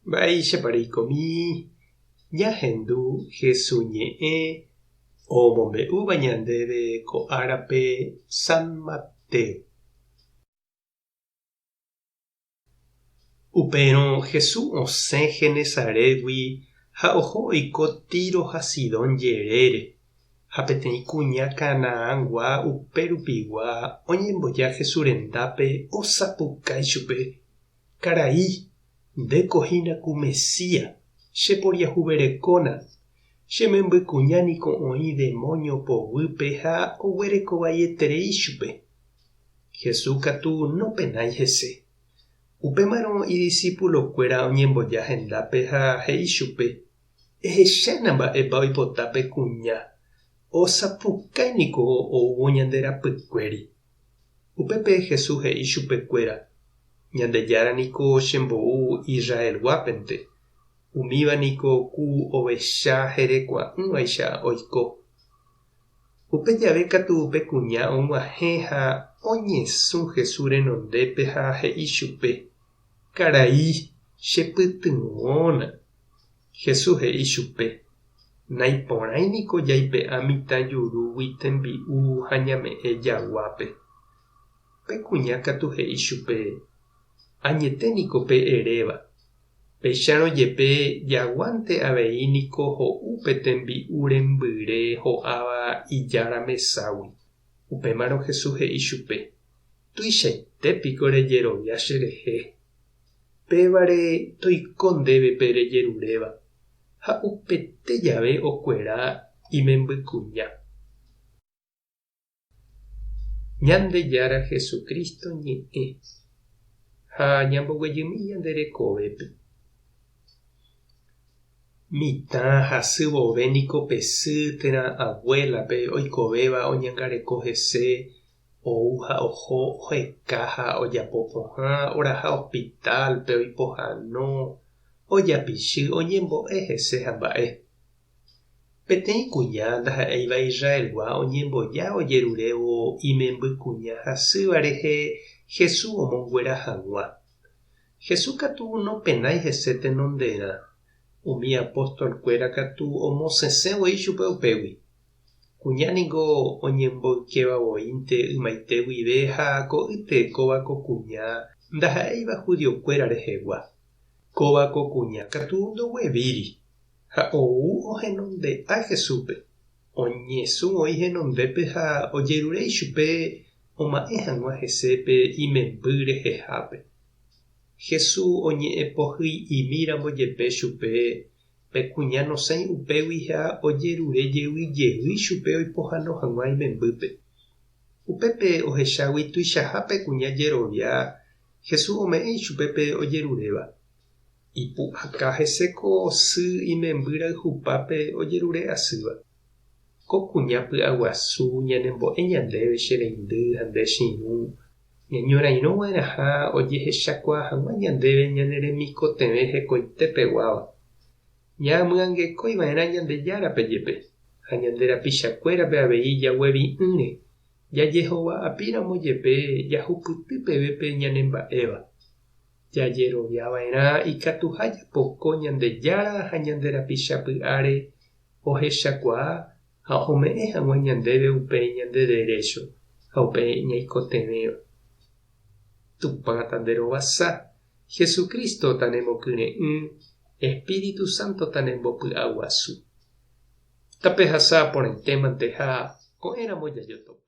Mba'éichapa reikomi ñahendu Hesu ñe'ẽ omombe'úva ñandéve ko árape San Mateo. Upérõ Hesu osẽ Genesarétgui ha oho oiko Tiro ha Sidón jerére. Ha peteĩ kuña Canaangua upe rupigua oñemboja Hesu rendápe osapukái chupe, Karai, ndéko hína ku Mesía, che poriahuverekóna. Che membykuña niko oĩ demóño poguýpe ha oguerekovaieterei chupe. Jesús katu nopenái hese. Upémarõ idisipulokuéra oñemboja hendápe ha he'i chupe, Ehechána mba'épa oipota pe kuña, osapukái niko oúvo ñande rapykuéri. Upépe Jesús he'i chupekuéra, Ñandejára niko chembou Israelguápente, umíva niko ku ovecha herekua'ỹvaicha oiko. Upe jave katu pe kuña og̃uahẽ ha oñesũ Jesús renondépe ha he'i chupe, Karai, chepytyvõna. Jesús he'i chupe, Naiporãi niko jaipe'a mitã jurúgui tembi'u ha ñame'ẽ jaguápe. Pe kuña katu he'i chupe, Añete niko pe eréva. Péicharõ jepe jaguánte avei niko ho'u pe tembi'u rembyre ho'áva ijára meságui. Upémarõ Jesús he'i chupe, Tuichaite piko rejerovia cherehe. Pévare toiko ndéve pe rejeruréva. Ha upete jave okuera imembykuña. Ñandejára Jesucristo ñe'ẽ ha ñamboguejymi ñande rekovépe. Mitã hasy vove niko pe sy térã abuélape oikovéva oñangareko hese ou ha oho oheka ha ojapo pohã, oraha hospital-pe oipohano, ojapichy, oñembo'e hese ha mba'e. Peteĩ kuña ndaha'éiva Israelgua oñemboja ojerurévo imemby kuña hasýva rehe Jesús omonguera hag̃ua. Jesús katu nopenái hese tenonderã, umi apóstol-kuéra katu omosẽsẽ voi chupe upégui. Kuña ningo oñemboykéva voínte ymaite guive ha ko'ýte kóva ko kuña ndaha'éiva judiokuéra rehegua. Kóva ko kuña katu ndoguevíri. Ha ou ohenonde'a Jesúspe, oñesũ oĩ henondépe ha ojerure ichupe oma'ẽ hag̃ua hese pe imemby rehehápe. Jesús oñe'ẽ pohyi'imi ramo jepe chupe, pe kuña nosẽi upégui ha ojerure jey jey chupe oipohano hag̃ua imembýpe. Upépe ohechágui tuichaha pe kuña jerovia, Jesús ome'ẽ ichupe pe ojeruréva. Ipu'aka hese ko sy imemby rayhupápe ojerure asýva. Ko kuña py'aguasu ñanembo'e ñandéve che reindy ha nde che irũ, ñañorairõ va'erãha ojehechakuaa hag̃ua ñandéve ñane remikotevẽ hekoite peguáva. Ñamyangekói va'erã Ñandejárape jepe, ha ñande rapichakuérape avei jaguevi'ỹre, jajehova'apíramo jepe jahupyty peve pe ñanemba'éva. Jajerovia va'erã ikatuha japoko Ñandejára ha ñande rapicha py'áre ohechakuaa ha ome'ẽ hag̃ua ñandéve upe ñande derécho ha upe ñaikotevẽva. Tupã tanderovasa, Jesucristo tanemokyre'ỹ, Espíritu Santo tanembopy'aguasu. Tapehasa porãitémante ha ko'ẽramo jajotopa.